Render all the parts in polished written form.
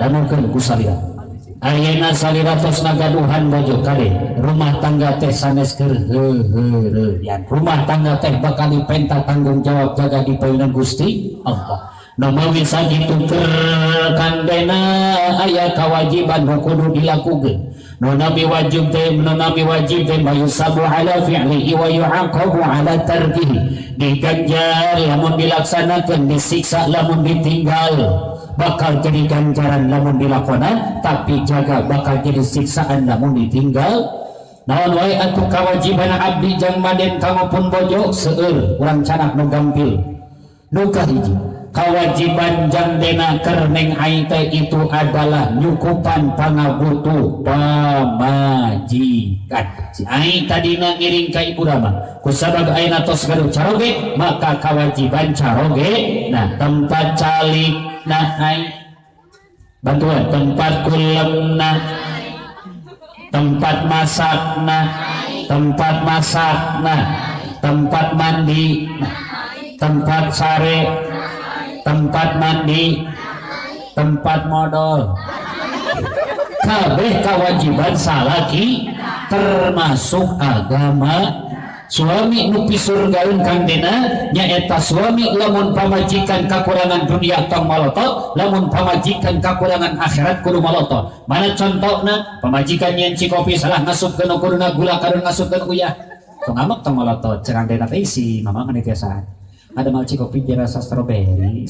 Dangukeun ku salira. Ayeuna salira tos ngagaduhan bojo, kade rumah tangga teh sanes keur heuheureyan. Rumah tangga teh bakal dipenta tanggung jawab jaga di payunan Gusti Allah. Nu mawi sakitu keur kandena aya kewajiban nu kudu dilakukeun. Nu nami wajib teh, nu nami wajib teh mayusabu ala fi'lihi wa yu'aqabu ala tarkihi. Diganjar lamun dilaksanakeun, disiksa lamun ditinggal. Bakal jadi ganjaran lamun dilakonan, tapi jaga bakal jadi siksaan lamun ditinggal. Naon wae atuh kewajiban abdi jang maden kanggo pun bojo? Seueur, urang canak nu gampil. Nu kahiji, kewajiban jang dena keur neng ai teh itu adalah nyukupan pangabutuh pamajikan. Si ai tadina ngiring ka ibu rama, kusabab ayeuna tos gaduh caroge, maka kewajiban caroge. Nah, tempat calik nah ai bantuan, tempat kulemna, tempat masakna, tempat masakna, tempat mandi nah, tempat sare, tempat mandi, tempat modal, kabeh kewajiban salaki, termasuk agama. Suami nu pisurgaeun Kang Dena nyaeta suami lamun pamajikan kakurangan dunia tong malotot, lamun pamajikan kakurangan akhirat kudu malotot. Mana contohna? Pamajikan nyieun cikopi salah ngasupkeun kuduna gula, kadon ngasupkeun uyah, tong ngambek, tong malotot. Cek Kang Dena teh, si mama kan biasaan ada mal cikopi rasa stroberi,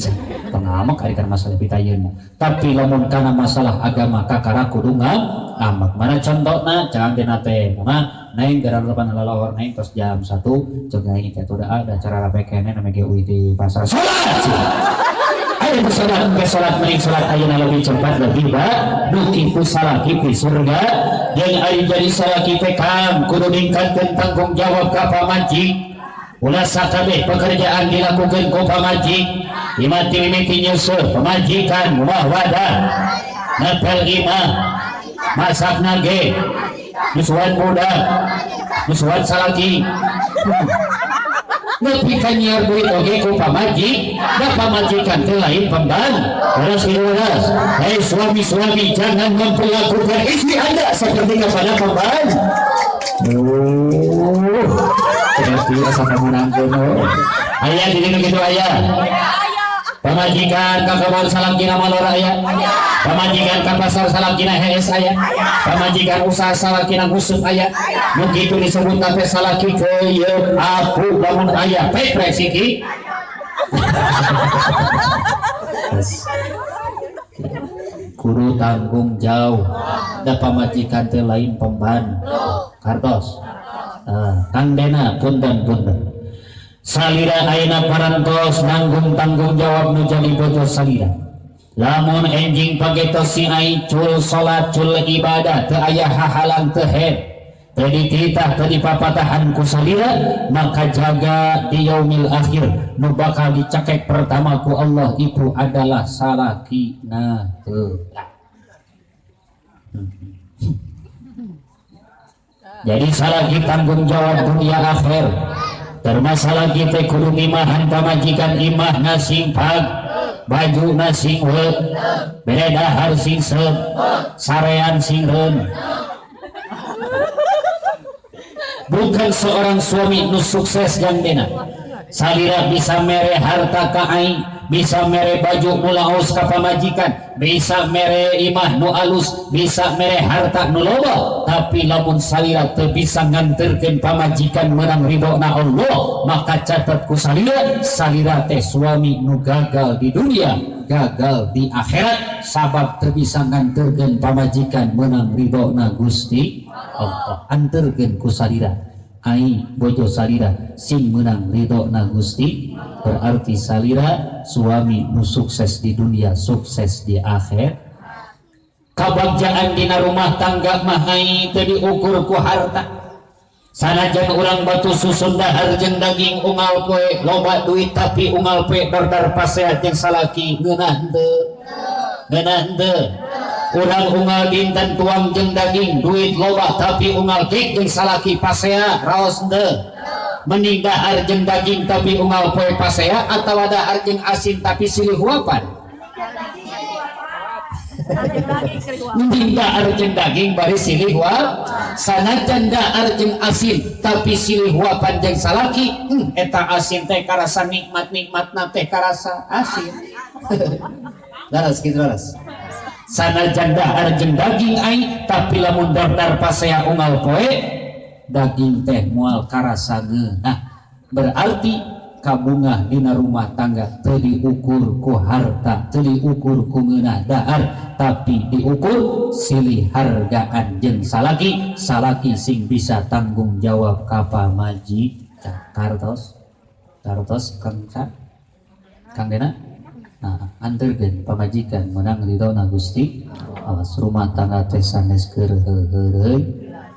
tong ngambek ari kana masalah pitayeun. Tapi lamun kana masalah agama kakara kudu ngambek. Mana contohna? Cek Kang Dena teh, mama, neng gara depan lalawar, neng tos jam 1 cek aing teh udah ada acara rapi kene namanya GUI di pasar. Salat, ayo bersolat ke salat, mending salat ayeuna lebih cepat lebih baik. Nu kitu salaki di surga. Jeung ari jadi salaki teh, Kang, kudu ningkatkeun tanggung jawab ka pamajik. Ulah sakabeh pekerjaan dilakukan ku pamajik. Imah ti mimiti nyeuseut pamajikan, rumah wadah, ngepel imah, masak nage, nyusuan budak, nyusuan salaki, nepi ka nyiar duit oge ku pamajik. Da pamajikan teh lain pemban. Terus terus, hei suami-suami, jangan memperlakukan istri Anda seperti kepada pemban. Oh, berarti asa kamu oh. Aya di dieu gitu aya. Pamajikan ka kebon salakina malor aya. Pamajikan ka pasar salakina hees aya. Pamajikan usaha salakina nguseup aya. Nu kitu disebut teh salaki keuyeup apu. Lamun aya peprek siki. Yes. Kudu tanggung jawab. Da pamajikan teh lain pemban. Kartos. Ah, Kang Dena, punten punten. Salira ayeuna parantos nanggung tanggung jawab nu jadi bojo salira. Lamun enjing pagetos si ai cul salat, cul ibadah, teu aya hahalang, teu head, teu dititah, teu dipapatahan ku salira, maka jaga di yaumil akhir nu bakal dicekek pertama ku Allah itu adalah salakina heula. Jadi salaki tanggung jawab dunia akhir. Termasalah kita kudu ngimahan pamajikan, imahna sing pag, baju sing weuk, bere dahar sing seup, sarean sing reun. Bukan seorang suami nu sukses yang dena salira bisa mere harta ka aing, bisa mere baju nu laos ka pamajikan, bisa mere imah nu alus, bisa mere harta nu loba, tapi lamun salira teu bisa nganterkeun pamajikan menang ridhona Allah, maka catat ku salira, salira teh suami nu gagal di dunia, gagal di akhirat, sabab teu bisa nganterkeun pamajikan menang ridhona Gusti Allah. Anterkeun ku salira ai bojo salira sing menang ridho na Gusti, berarti salira suami nu sukses di dunia, sukses di akhir. Kabagjaan dina rumah tangga mah ai teu diukur ku harta. Sanajan urang batu susun dahar jeung daging unggal poe, loba duit, tapi unggal poe dordar pasea jeung salaki, ngeunah henteu? Ngeunah henteu? Urang unggal dinten tuang jeung daging, duit loba, tapi unggal kik jeung salaki pasea, raos henteu? Mending dahar jeung daging tapi unggal poe pasea, atawa dahar jeung asin tapi silih huapan? Mending dahar jeung daging bari silih huap. Sanajan dahar jeung asin tapi silih huapan jeung salaki, eta asin teh karasa nikmat, nikmatna teh karasa asin. Laras kitu, laras. Sanajan dahar jeung daging ai, tapi lamun dardar pasea unggal poe, daging teh moal karasa ngeunah. Berarti kabungah dina rumah tangga teu diukur ku harta, teu diukur ku ngeunah dahar, tapi diukur silih hargaan jeung salaki. Salaki sing bisa tanggung jawab ka pamajikan. Kartos, kartos, Kang Sa, Kang Dena. Nah, anterkeun pamajikan menang ridona Gusti. Awas, rumah tangga teh sanes keur heureuy.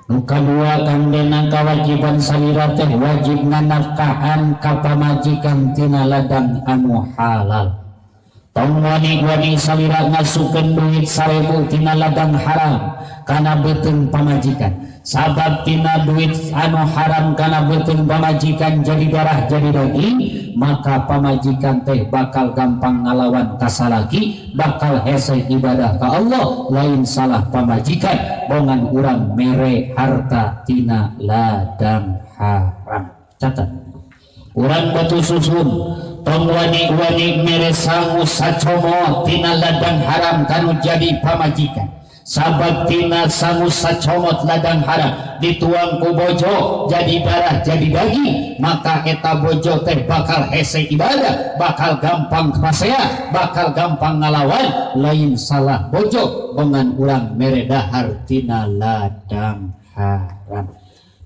Nu kadua, Kang Dena, kewajiban salira teh wajib nganafkahan ka pamajikan tina ladang anu halal. Tong wani-wani salira ngasukeun duit 1000 tina ladang haram kana beuteung pamajikan. Sabab tina duit anu haram kana beuteung pamajikan jadi darah jadi daging, maka pamajikan teh bakal gampang ngalawan ka salaki, bakal hese ibadah ka Allah. Lain salah pamajikan, bongan urang mere harta tina ladang haram. Catat, urang Batu Susun tong wani-wani mere sangu sacomot tina ladang haram kanu jadi pamajikan. Sabab tina sangu sacomot ladang haram dituang ku bojo jadi darah jadi daging, maka eta bojo teh bakal hese ibadah, bakal gampang pasea, bakal gampang ngalawan. Lain salah bojo, bongan urang mere dahar tina ladang haram.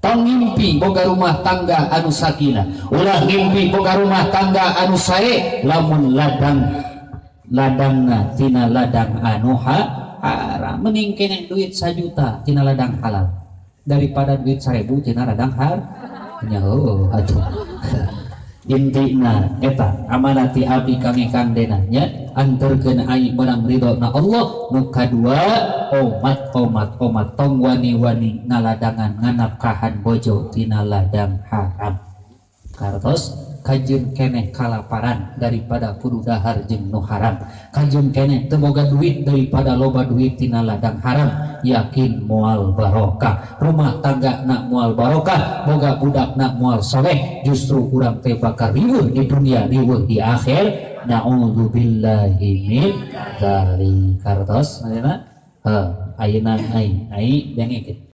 Tong ngimpi boga rumah tangga anu sakinah, ulah ngimpi boga rumah tangga anu sae, lamun ladangna tina ladang anu haram. Mending keneh duit 1 juta tina ladang halal daripada duit 1000 tina ladang har nya. Oh, atuh intina eta amanat ti abdi kangge Kang Dena nya, anterkeun ai menang ridho na Allah. Nu kadua, omat, omat, omat, tong wani-wani ngaladangan nganafkahan bojo tina ladang haram. Kartos, kajeun keneh kalaparan daripada kudu dahar jeung nu haram, kajeun keneh teu boga duit daripada loba duit tina ladang haram. Yakin moal barokah rumah tangga nak, moal barokah boga budak nak, moal soleh. Justru urang teh bakal riweuh di dunia, riweuh di akhir. Naudzubillahi min dzalik. Kartos ayeuna? Heuh, ayeuna ai ai dengekeun.